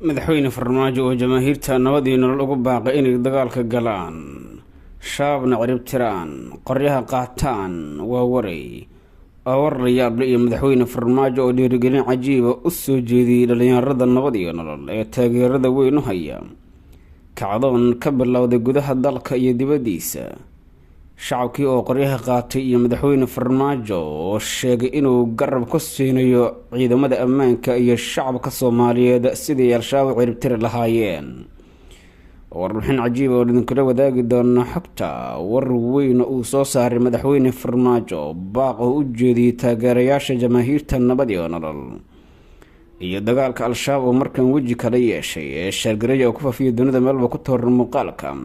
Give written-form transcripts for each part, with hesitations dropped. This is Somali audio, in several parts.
Madaxweyne Farmaajo oo jamaahiirta nabad iyo nolol ugu baaqay inay dagaalka galaan, Shabaabna ciribtiraan, qoryaha qaataan, waa waray waa war la yaable. Iyo Madaxweyne Farmaajo oo dhiirigelin cajiiba u soo jeediyey dhalinyarada nabad iyo nolol ee taageerada weyn u haya. Kacdoon ka bilowday gudaha dalka iyo dibaddiisa, shacabkii oo qoryaha qaatay, iyo Madaxweyne Farmaajo oo sheegay inuu garab ku siinayo ciidamada ammaanka iyo shacabka Soomaaliyeed sidii Al-Shabaab u ciribtiri lahaayeen. Warbixin cajiiba oo idinkula wadaagi doona xogta war weyn uu soo saaray Madaxweyne Farmaajo, baaq oo u jeediyey taageerayaasha jamaahiirta nabad iyo nolol, iyo dagaalka Al-Shabaab oo markan weji kala yeeshay ee shaargareeya oo ku faafiyay dunida meelba ku tooran. Muuqaalka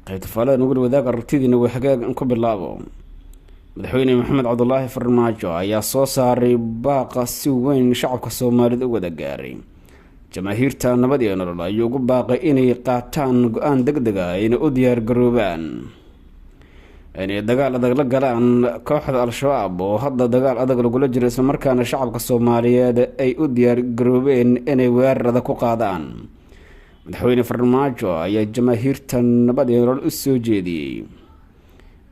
qaybta faalada nugula wadaag aragtidiina. Waa hagaag, ku bilaabo. Madaxweyne Maxamed Cabdulaahi Farmaajo ayaa soo saaray baaqa si weyn shacabka Soomaalida u wada gaaray. Jamaahiirta nabad iyo nolol ayuu ugu baaqay inay qaataan go-aan deg deg ah, ayna u diyaargaroobaan inay dagaal adag la galaan kooxda Al-Shabaab oo hadda dagaal adag lagula jiro, islamarkaana shacabka Soomaaliyeed ay u diyaargaroobeen inay weerar adag ku qaadaan. Madaxweyne Farmaajo ayaa jamaahiirta nabad iyo nolol u soo jeediyey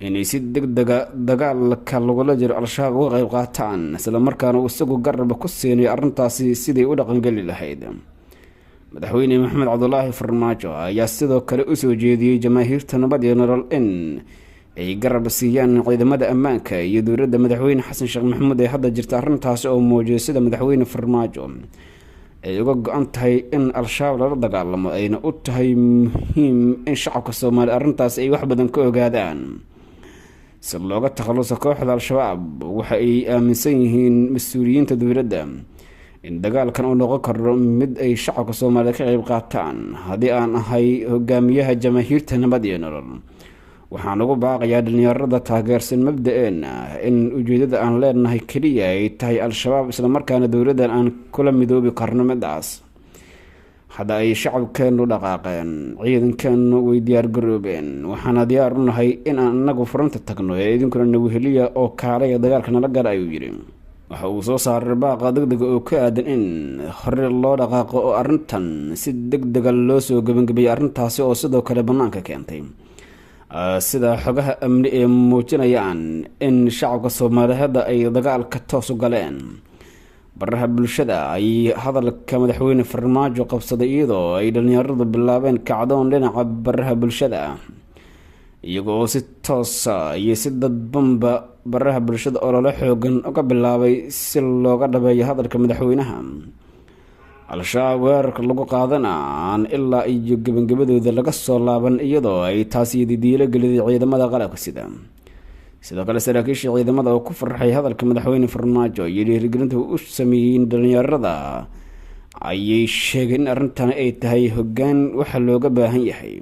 inay si deg dega dagaalka lagula jiro Al-Shabaab uga qeyb qaataan, islamarkaana uu isagu garab ku siinayo arrintaasi sidii u dhaqangeli lahayd. Madaxweyne Maxamed Cabdulaahi Farmaajo ayaa sidoo kale usoo jeediyey jamaahiirta nabad iyo nolol in ay garab siiyaan ciidamada ammaanka iyo dowladda Madaxweyne Xasan Sheekh Maxamuud ee hadda jirta, arrintaasi oo muujiyay sida Madaxweyne Farmaajo ay uga go-an tahay in Al-Shabaab lala dagaalamo, ayna u tahay muhiim in shacabka Soomaaliya arrintaasi ay wax badan ka ogaadaan si looga takhaluso kooxda Al-Shabaab. Waxa ay aaminsan yihiin mas-uuliyiinta dowladda in dagaalkan uu noqon karo mid ay shacabka Soomaaliya ka qeyb qaataan. "Haddii aan ahay hogaamiyaha jamaahiirta nabad iyo nolol, waxaan ugu baaqayaa dhalinyarada taageersan mabda-eena in ujeedada aan leenahay keliya ay tahay Al-Shabaab, islamarkaana dowladdan aan kula midoobi karno midaas. Hadda ay shacabkeenu dhaqaaqeen, ciidankeenu way diyaargaroobeen, waxaana diyaar u nahay in aan inagu furanta tagno, ee idinkuna naweheliya oo kaalaya dagaalka nala gala," ayuu yidhi. Waxa uu soo saaray baaqa degdega oo ku aadan in hore loo dhaqaaqo oo arrintan si deg dega loo soo gebangebiyay, arrintaasi oo sidoo kale bannaanka keentay sida xogaha amni ee muujinayaan in shacabka Soomaaliyeed hadda ay dagaalka toos u galeen. Baraha bulshada ay hadalka Madaxweyne Farmaajo qabsaday, iyadoo ay dhalinyaradu bilaabeen kacdoon dhinaca baraha bulshada ah, iyaga oo si toosa iyo si dadbanba baraha bulshada olole xoogan uga bilaabay si looga dhabeeyo hadalka madaxweynaha. Al-Shabaab weerarka lagu qaadana aan ilaa iyo gebangabadooda laga soo laaban, iyadoo ay taasi diilo geliday ciidamada qalabka sida. Sidoo kale saraakiisha ciidamada oo ku farxay hadalka Madaxweyne Farmaajo iyo dhiirigelinta uu u sameeyey dhalinyarada ayay sheegeen in arrintani ay tahay hoggaan waxa looga baahan yahay.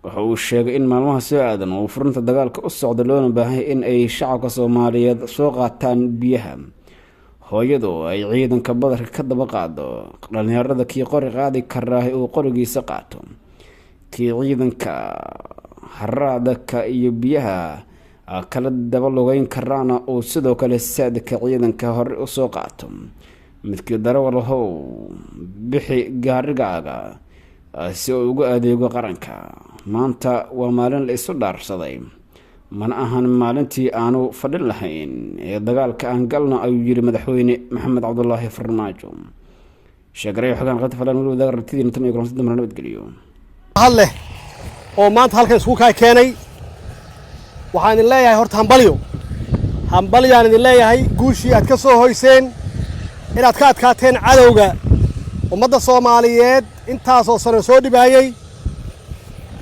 Waxa uu sheegay in maalmaha soo aadan uu furinta dagaalka u socda, loona baahan in ay shacabka Soomaaliyeed soo qaataan biyaha, hooyadu ay ciidanka badarka ka daba qaado, dhalinyarada kii qori qaadi karaahi uu qorigiisa qaato, kii ciidanka haraadaka iyo biyaha kala daba lugeyn karaana uu sidoo kale saadka ciidanka hore usoo qaato, midkii darawal how bixi gaarigaaga si uu ugu adeego qaranka. "Maanta waa maalin la isu dhaarsaday, mana ahan maalintii aanu fadhin lahayn, ee dagaalka aan galno," ayuu yiri Madaxweyne Maxamed Cabdulaahi Farmaajo. Sheegaray xogaan qaybta falan weli wadaag aragtidiina. Tan iyo kulanti dambe, nabadgeliyo. Had leh oo maanta halkan isku kaa keenay, waxaan idin leeyahay horta hambalyo, hambalyaan idin leeyahay guushii aad ka soo hoyseen inaad ka adkaateen cadowga ummadda Soomaaliyeed intaasoo sano soo dhibaayey,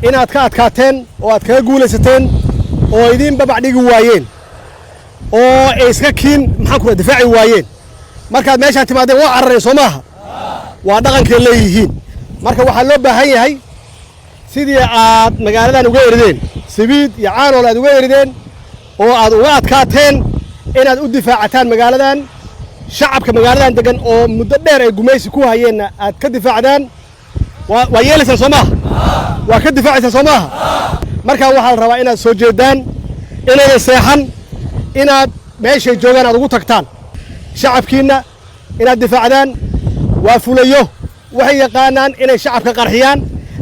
inaad ka adkaateen oo aad kaga guulaysateen oo idiin babac dhigi waayeen oo ay iska kiin, maxaan ku difaaci waayeen. Markaad meeshaan timaadeen waa carareen, soo maaha? Waa dhaqankay leeyihiin. Marka waxaa loo baahan yahay sidii aad magaaladan uga erideen, Sabiid iyo Caanool aad uga erideen oo aad uga adkaateen, inaad u difaacataan magaaladan, shacabka magaaladan degan oo muddo dheer ay gumaysi ku hayeenna aad ka difaacdaan. Waa yeelaysaan, soo maaha? Waa ka difaacaysaan, soo maaha? Markaa waxaa la rabaa inaad soo jeedaan, inaydan seexan, inaad meeshay joogaan aad ugu tagtaan, shacabkiinna inaad difaacdaan. Waa fulayo. Waxay yaqaanaan inay shacabka qarxiyaan,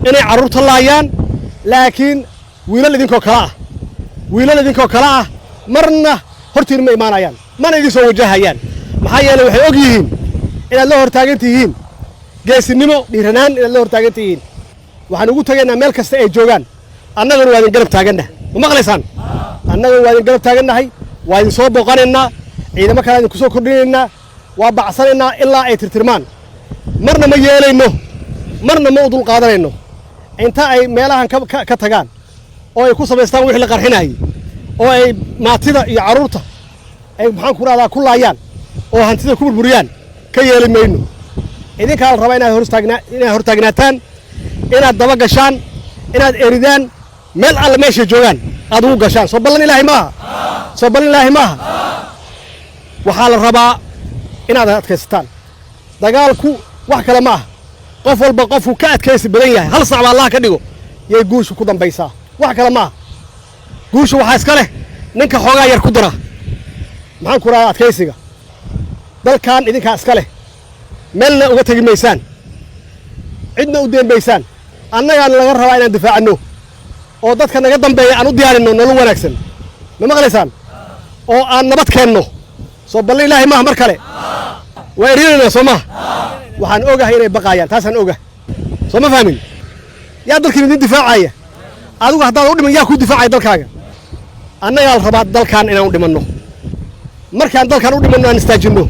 inay carruurta laayaan, laakiin wiilal idinkoo kale ah, wiilal idinkoo kale ah marna hortiin ma imaanayaan, mana idin soo wajahayaan. Maxaa yeelay, waxay og yihiin inaad la hortaagan tihiin geesinimo, dhiiranaan inaad la hortaagan tihiin. Waxaan ugu tegaynaa meel kasta ay joogaan. Annaguna waa idin garab taagannahay. Ma maqlaysaan? Annaguna waa idin garab taagannahay, waa idin soo booqanaynaa, ciidamo kale idin ku soo kordhinaynaa, waa bacsanaynaa ilaa ay tirtirmaan. Marna ma yeelayno, marna ma u dulqaadanayno inta ay meelahan ka tagaan oo ay ku samaystaan wixii la qarxinayay, oo ay maatida iyo carruurta ay, maxaan ku rahdaa, ku laayaan oo hantida ku burburiyaan. Ka yeeli mayno. Idinkaa la rabaa inaad hortaagnaataan, inaad daba gashaan, inaad eridaan, meel alle meeshay joogaan aad ugu gashaan. Soo ballan Ilaahay maaha? Soo ballan Ilaahay maaha? Waxaa la rabaa inaad adkaysataan. Dagaalku wax kale ma aha. Qof walba qofku ka adkaysi badan yahay, hal sac baa Allah ka dhigo, yay guushu ku dambaysaa. Wax kale ma aha. Guusha waxaa iska leh ninka xoogaa yar ku dara, maxaan ku rahdaa, adkaysiga. Dalkan idinkaa iska leh, meelna uga tegi maysaan, cidna u deen maysaan. Annagaana laga rabaa inaan difaacano oo dadka naga dambeeya aan u diyaarinno nolol wanaagsan. Ma maqlaysaan? Oo aan nabad keenno. Soo ballan Ilaahay maaha? Mar kale waa eryanayna, soo maha? Waxaan ogahay inay baqaayaan, taasaan ogahay. Soo ma fahmin? Yaa dalkan idin difaacaya? Adigu haddaad u dhiman, yaa kuu difaacaya dalkaaga? Annagaa la rabaa dalkan inaan u dhimanno. Markaan dalkan u dhimanno, aan istaajinno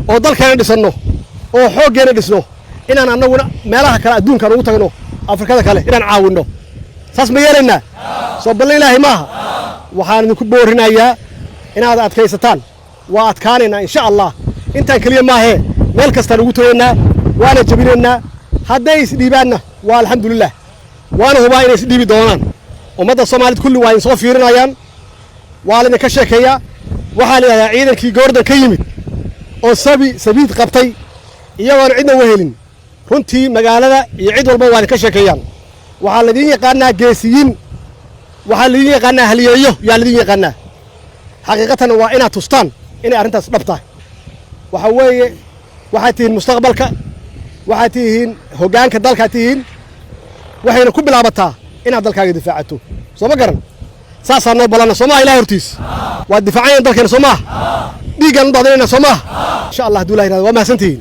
oo dalkeena dhisanno oo xooggeena dhisno, inaan annaguna meelaha kale adduunkaan ugu tagno, Afrikada kale inaan caawinno. Saas ma yeelaynaa? Soo ballan Ilaahay maaha? Waxaan idinku boorinayaa inaad adkaysataan. Waa adkaanaynaa, insha Allah. Intaan keliya maahee, meel kastaan ugu tagaynaa, waana jebinaynaa. Hadday isdhiibaanna waa alxamdulilah, waana hubaa inay isdhiibi doonaan. Ummadda Soomaalid kulli waa idin soo fiirinayaan, waa laydinka sheekeeyaa. Waxaa la yidhahdaa ciidankii Goordan ka yimid oo sabi sabiid qabtay iyagoona cidna wehelin. Runtii magaalada iyo cid walba waa idinka sheekeeyaan. Waxaa laydin yaqaanaa geesiyiin, waxaa laydin yaqaanaa haliyeeyo, yaa laydin yaqaanaa. Xaqiiqatan waa inaad tustaan inay arrintaas dhab tahay. Waxa weeye, waxaad tihiin mustaqbalka, waxaad tihiin hoggaanka dalkaad tihiin. Waxayna ku bilaabataa inaad dalkaaga difaacato. Soo ma garan? Saasaa noo ballanna, soo maha? Ilahay hortiis waad difaacanayna dalkeena, soo maaha? Dhiiggaan u daadinayna, soo maaha? Insha Allah, hadduu Ilahi yirahdo. Waa mahadsantihiin.